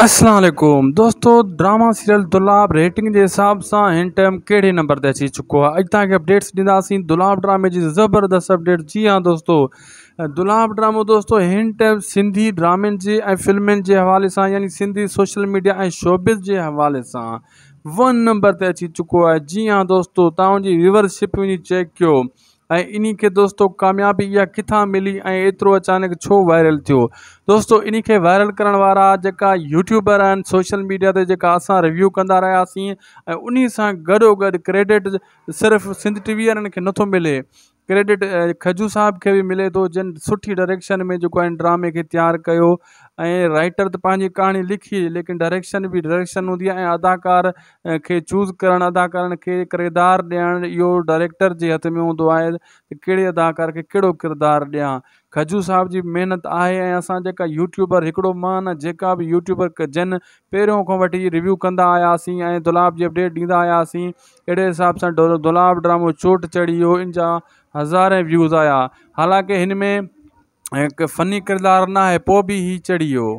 اسلام عليڪم دوستو ڊراما سيريل دولاب ريٽنگ جي حساب سان هن ٽائيم ڪهڙي نمبر تي اچي چڪو آهي اڄ توهان کي اپڊيٽس ڏينداسين دولاب ڊرامي جي زبردست اپڊيٽ جي ها دوستو دولاب ڊرامو دوستو هن ٽائيم سنڌي ڊرامن جي ۽ فلمن جي حوالي سان يعني سنڌي سوشل ميڊيا ۽ شوبز جي حوالي سان ون نمبر تي اچي چڪو آهي جي ها دوستو توهان جي ويورشپ وڃي چيڪ ڪيو ۽ انهي کي دوستو ڪاميابي اها ڪٿان ملي ۽ ايترو اچانڪ ڇو وائرل ٿيو دوستو انهي کي وائرل ڪرڻ وارا جيڪا يوٽيوبر آهن سوشل ميڊيا تي جيڪا اسان ريويو ڪندا رهياسين ۽ انهي سان گڏو گڏ ڪريڊٽ صرف سنڌ ٽي وي وارن کي نٿو ملي ڪريڊٽ کجو صاحب کي به ملي ٿو جن سٺي ڊائريڪشن ۾ جيڪو آهي ڊرامي کي تيار ڪيو ۽ رائٽر ته پنهنجي ڪهاڻي لکي ليڪن ڊائريڪشن به ڊائريڪشن هوندي آهي ۽ اداڪار کي چوز ڪرڻ اداڪارن کي ڪردار ڏيڻ اهو ڊائريڪٽر جي هٿ ۾ هوندو آهي ته ڪهڙي اداڪار کي ڪهڙو ڪردار ڏيان کجو صاحب جي محنت آهي ۽ اسان جيڪا يوٽيوبر هڪڙو مان نه جيڪا به يوٽيوبر جن پهريون کان وٺي ريويو ڪندا آياسين ۽ دولاب جي اپڊيٽ ڏيندا آياسين اهڙي حساب سان دولاب ڊرامو چوٽ چڙهي ويو ان جا هزارين ويوز آيا حالانڪه هن ۾ هڪ فني ڪردار نه آهي پوء به هي چڙهي ويو.